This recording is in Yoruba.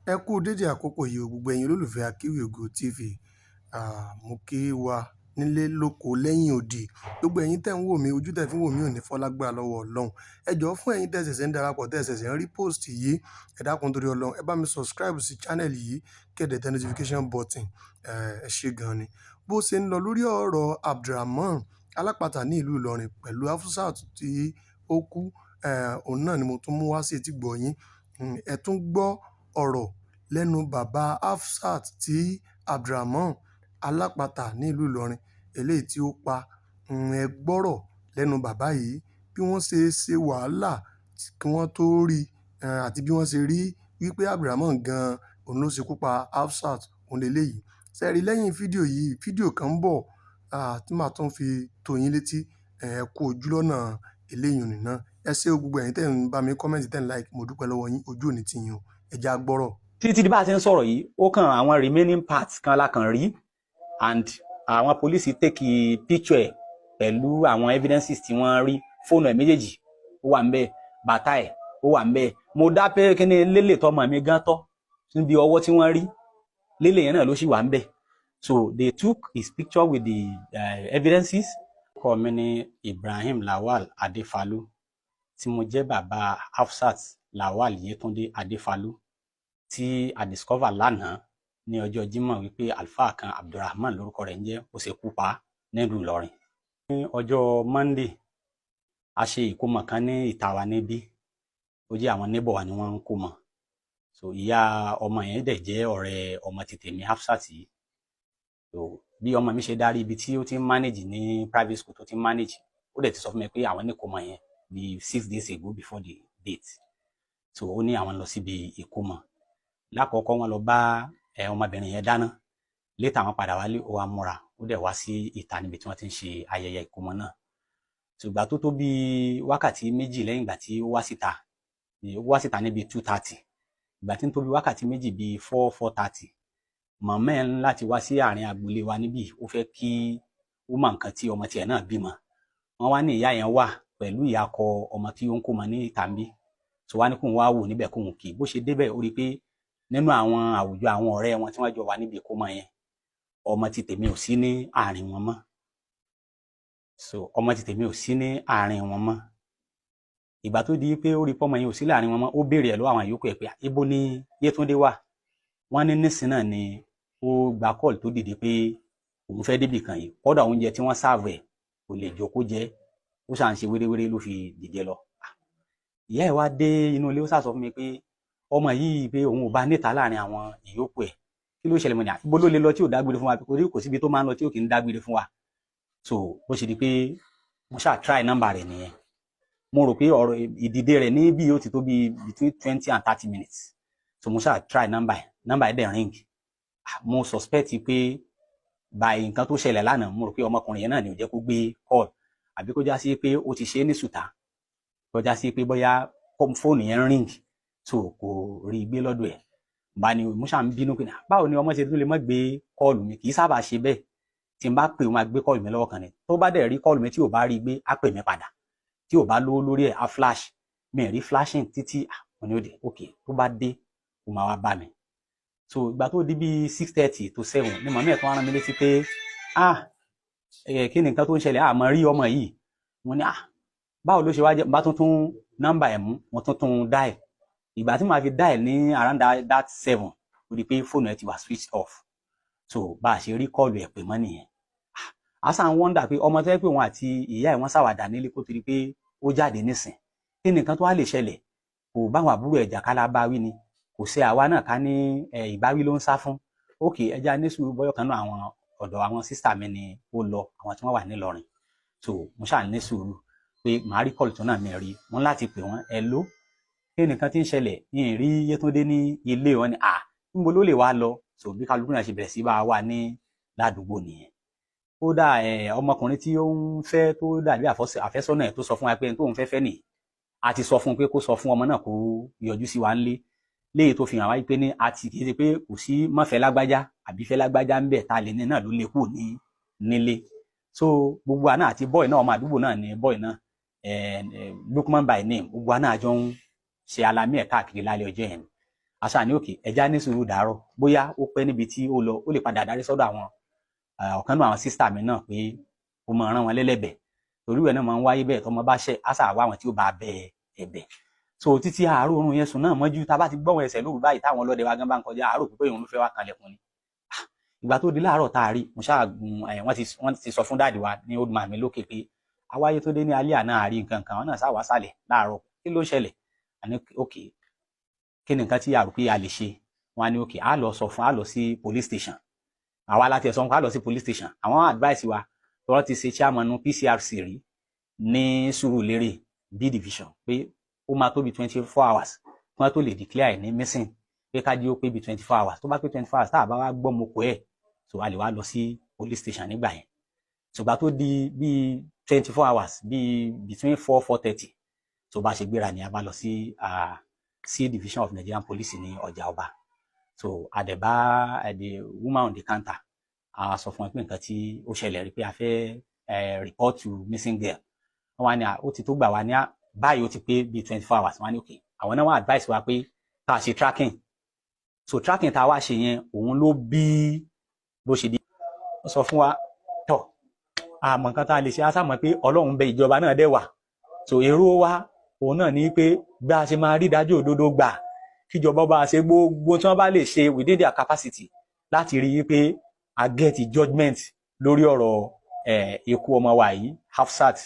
Ẹ kú dédé àkókò yìí o, gbogbo ẹ̀yin olólùfẹ́ Akéwì Ògo TV. Mo kí wa nílé lóko lẹ́yìn odi. Gbogbo ẹ̀yin tẹ́ ń wò mí, ojú tẹ́ fi ń wò mí ò ní fọ́ lágbára lọ́wọ́ Ọlọ́run. Ẹ jọ̀ọ́, fún ẹ̀yin tẹ́ ṣẹ̀ṣẹ̀ ń darapọ̀, tẹ́ ṣẹ̀ṣẹ̀ ń rí post yìí, ẹ dákun torí Ọlọ́run, ẹ bá mi subscribe sí channel yìí, kí ẹ dẹ̀ tẹ notification button. Ẹ ṣé gan ni. Bó ṣe ń lọ lórí ọ̀rọ̀ Abdulrahman Alápatà ní ìlú Ìlọrin pẹ̀lú Hafsat tí ó kú, òun náà ni mo tún mú wá sí etí gbọ̀ yín. Ẹ tún gbọ́ ọ̀rọ̀ lẹ́nu bàbá Hafsat tí Abdulrahman Alápatà ní ìlú Ìlọrin eléyìí tí ó pa. Ẹ gbọ́rọ̀ lẹ́nu bàbá yìí, bí wọ́n ṣe ṣe wàhálà kí wọ́n tó rí, àti bí wọ́n ṣe rí wípé Abdulrahman gan òun ló ṣekú pa Hafsat, òun lélẹ́yìí. Ṣé ẹ rí lẹ́yìn fídíò yìí, fídíò kan ń bọ̀ tí màá tún fi tó yín létí. Ẹ kú ojú lọ́nà eléyìí náà. Ẹ ṣé o, gbogbo ẹ̀yin tẹ́ ń bá mi comment, tẹ́ ń like, mo dúpẹ́ lọ́wọ́ yín, ojú ò ní tì yín o. Ẹ já gbọ́rọ̀. Títí di bá a ti ń sọ̀rọ̀ yìí, ó kàn àwọn remaining parts kan la kàn rí, and àwọn police take picture ẹ̀ pẹ̀lú àwọn evidences tí wọ́n rí. Fóònù ẹ̀ méjèèjì ó wà ńbẹ̀, bàtà ẹ̀ ó wà ńbẹ̀. Mo dá pé kíní lélẹ̀ tọmọ mi gan tọ́ níbi ọwọ́ tí wọ́n rí lélẹ̀ yẹn náà ló sì wà ńbẹ̀. So they took his picture with the evidences. Orúkọ mi ni Ibrahim Lawal Adefalu, tí mo jẹ́ bàbá Hafsat Lawal Yetunde Adefalu, tí a discover lánàá ní ọjọ́ Jímọ̀ wípé àlùfáà kan, Abdulrahman lórúkọ rẹ̀ ń jẹ́, ó ṣe kú pa nílùú Ìlọrin. Ní ọjọ́ Monday, a ṣe ìkómọ kan ní ìta wa níbí. Ó jẹ́ àwọn neighbor wa ni wọ́n ń kómọ. So ìyá ọmọ yẹn dẹ̀ jẹ́ ọ̀rẹ́ ọmọ ti tèmi Hafsat yìí. So bí ọmọ mi ṣe darí ibi tí ó ti ń manage ní private school tó ti ń manage, ó dẹ̀ ti sọ fún mi pé àwọn ní ìkómọ yẹn bí 6 days ago before the date. So ó ní àwọn lọ síbi ìkómọ. Lákọ̀ọ́kọ́, wọ́n lọ bá ọmọbìnrin yẹn dáná. Later, wọ́n padà wálé, ó wá múra, ó dẹ̀ wá sí ìta níbi tí wọ́n ti ń ṣe ayẹyẹ ìkómọ náà. Ṣùgbọ́n tó tó bíi wákàtí 2 lẹ́yìn ìgbà tí ó wá síta, ó wá síta níbi 2:30. Ìgbà tí ń tó bíi wákàtí 2, bíi 4, 4:30, màmá ẹ̀ ń láti wá sí àárín agboolé wa níbí. Ó fẹ́ kí ó mọ nǹkan tí ọmọ tiẹ̀ náà bímọ. Wọ́n wá ní ìyá yẹn wà pẹ̀lú ìyá akọ ọmọ tí ó ń kó mọ ní ìta ń bí. Tó wá ní kóun wá wò níbẹ̀, kóun kì í. Bó ṣe débẹ̀, ó rí i pé nínú àwọn àwùjọ àwọn ọ̀rẹ́ wọn tí wọ́n jọ wà níbi ìkómọ yẹn, ọmọ ti tèmi ò sí ní àárín wọn mọ́. So ọmọ ti tèmi ò sí ní àárín wọn mọ́. Ìgbà tó di pé ó rí pọ́mọ yẹn ò sí láàárín wọn mọ́, ó béèrè ẹ̀ lọ́wọ́ àwọn yòókù ẹ̀ pé ibo ni Yétúndé wà. Wọ́n ní nísìn náà ni ó gba call tó dìde pé òun fẹ́ débì kan yìí. Kódà oúnjẹ tí wọ́n serve ẹ̀, kò lè jókòó jẹ, ó ṣà ń ṣe wéréwéré ló fi dìde lọ. Ìyá ẹ̀ wá dé inú ilé, ó ṣà sọ fún mi pé ọmọ yìí, pé òun ò bá níta láàrin àwọn ìyókù ẹ̀, kí ló ṣẹlẹ̀? Mọ́ ni ibo ló lè lọ tí ò dágbére fún wa? Torí kò síbi tó máa ń lọ tí ò kì í dágbére fún wa. So bó ṣe di pé mo ṣáà try nọ́mbà rẹ̀ nìyẹn. Mo rò pé ọ̀rọ̀ ìdìde rẹ̀ ní bí ó ti tó bí between 20 and 30 minutes. So mo ṣáà try nọ́mbà ẹ̀, nọ́mbà ẹ̀ dẹ̀ ring. Mo suspect pé by nǹkan tó ṣẹlẹ̀ lánàá, mo rò pé ọmọkùnrin yẹn náà ni ò jẹ́ kó gbé call, àbí kó já sí pé ó ti ṣe é ní sùtá, kó já sí pé bóyá fóònù yẹn ring, so kò rí gbé lọ́dọ̀ ẹ̀. Bá ní mo ṣáà ń bínú pé báwo ni ọmọ ṣe tún lè má gbé call mi? Kì í sábà ṣe bẹ́ẹ̀. Tí n bá pè, ó máa gbé call mi lọ́wọ́ kan ni. Tó bá dẹ̀ rí call mi, tí ò bá rí gbé, á pè mí padà. Tí ò bá lówó lórí ẹ̀, á flash mi. Rí flashing títí mo ní ó dé. Ok, tó bá dé, ó máa wá bá mi. So ìgbà tó di bíi 6:30 to 7 ni màmí ẹ̀ tó wá rán mi létí pé, ah, kí ni nǹkan tó ń ṣẹlẹ̀? Àmọ́ rí ọmọ yìí. Mo ní, ah, báwo ló ṣe wá jẹ́? Bá tuntun nọ́mbà ẹ̀ mú, mo tuntun dial. Ìgbà tí màá fi dial ní around that 7, ó di pé fóònù ẹ̀ ti wà switched off. So bá a ṣe rí call ẹ̀ pè mọ́ nìyẹn. A sàn wonder pé ọmọ tó yẹ pé òun àti ìyá ẹ̀ wọ́n ṣàwàdà nílé kó tó di pé ó jáde nísìn, kí ni nǹkan tó wá lè ṣẹlẹ̀? Kò báwọn àbúrò ẹ̀ jà kálá bá wí ni, kò ṣe àwa náà ká ní ìbáwí ló ń sá fún. Ókè, ẹja ní sùúrù, bọ́yọ̀ kan náà àwọn ọ̀dọ̀ àwọn sister mi ni ó lọ, àwọn tí wọ́n wà nílọrin. So mo ṣáà ní sùúrù pé màá rí call tó náà mi rí wọn láti pè wọ́n ẹ ló kí nìkan tí ń ṣẹlẹ̀ ní ìrí Yétúndé ní ilé wọn ni à níbo ló lè wá lọ. So bí kálukú náà ṣe bẹ̀rẹ̀ sí bá a wà ní ládùúgbò nìyẹn. Kódà ọmọkùnrin tí ó ń fẹ́ tó dàbí àfẹ́sọ́nà ẹ̀ tó sọ fún wa pé ẹni tó ń fẹ́ fẹ́ nìyí, a ti sọ fún un pé kó sọ fún ọmọ náà kó yọjú sí wa ńlé léyìí, tó fi hàn wáyé pé ní àti kì í ṣe pé kò sí mọ́fẹ́ lágbájá àbí fẹ́ lágbájá ń bẹ̀ tá a lè ní náà ló lè kú ní nílé. So gbogbo àná àti boy náà, ọmọ àdúgbò náà ni boy náà, Lukman by name, gbogbo àná àjọ ń ṣe alamí ẹ̀ káàkiri lálẹ́ ọjọ́ yẹn. Àṣà ní òkè ẹja ní sùúrù dàárọ̀, bóyá ó pẹ́ níbi tí ó lọ, ó lè padà darí sọ́dọ̀ àwọn ọ̀kan náà, àwọn sister mi náà, pé ó máa rán wọn lẹ́lẹ́bẹ̀, torí ìwẹ̀ náà máa ń wáyé bẹ́ẹ̀. Tọmọ bá ṣẹ̀, àṣà wá àwọn tí ó bá bẹ ẹ̀bẹ̀. So títí àárọ̀, oorun yẹn sùn náà mọ́jú. Tá a bá ti gbọ́wọ́ ẹsẹ̀ lóru báyìí, táwọn ọlọ́dẹ wa gan bá ń kọjá, àárọ̀ pípé òun ló fẹ́ wá kanlẹ̀kùn ni. Ìgbà tó di láàárọ̀ tá a rí, mo ṣáà gun ẹ̀, wọ́n ti sọ fún daddy wa ní old man mi lókè pé awáyé tó dé ní alẹ́ àná, àrí nǹkan kan. Àwọn náà sá wá sálẹ̀ láàárọ̀, kí ló ṣẹlẹ̀? Àní òkè, kí ni nǹkan tí a rò pé a lè ṣe? Wọn á ní òkè, á lọ sọ fún, á lọ sí police station. Àwa láti ẹ̀ sọ fún, á lọ sí police station. Àwọn advice wa tọ́rọ́ ti ṣe chairman PCRC rí ní Sùúrùlérè B division, pé ó máa tó bí 24 hours kí wọ́n tó lè declare ẹ̀ ní missing, pé ká jí ó pé bí 24 hours. Tó bá pé 24 hours, tá a bá wá gbọ́ mo kọ́ ẹ̀, so a lè wá lọ sí police station nígbà yẹn. Ṣùgbọ́n tó di bíi 24 hours, bíi between 4, 4:30, tó bá ṣe gbéra ni a bá lọ sí C division of Nigerian Police ní Ọjà Ọba. So a dẹ̀ bá the woman on the counter, a sọ fún ẹ pé nǹkan tí ó ṣẹlẹ̀ rí, pé a fẹ́ report to missing girl. Wọ́n wá ní ó ti tó gbà wá ní báyìí, ó ti pé bíi 24 hours. Wọ́n á ní okay. Àwọn náà wọ́n advice wa pé ká ṣe tracking. So tracking tá a wá ṣe yẹn, òun ló bí bó ṣe di. Ó sọ fún wa tọ, àmọ́ nǹkan tá a lè ṣe, á sàmọ́ pé Ọlọ́run bẹ, ìjọba náà dẹ̀ wà. So èrò wa òun náà ní pé bí a ṣe máa rí ìdájọ́ òdodo gbà, kíjọba bá ṣe gbogbo tí wọ́n bá lè ṣe within their capacity láti rí i pé a get judgement lórí ọ̀rọ̀ ikú ọmọ wa yìí, Hafsat.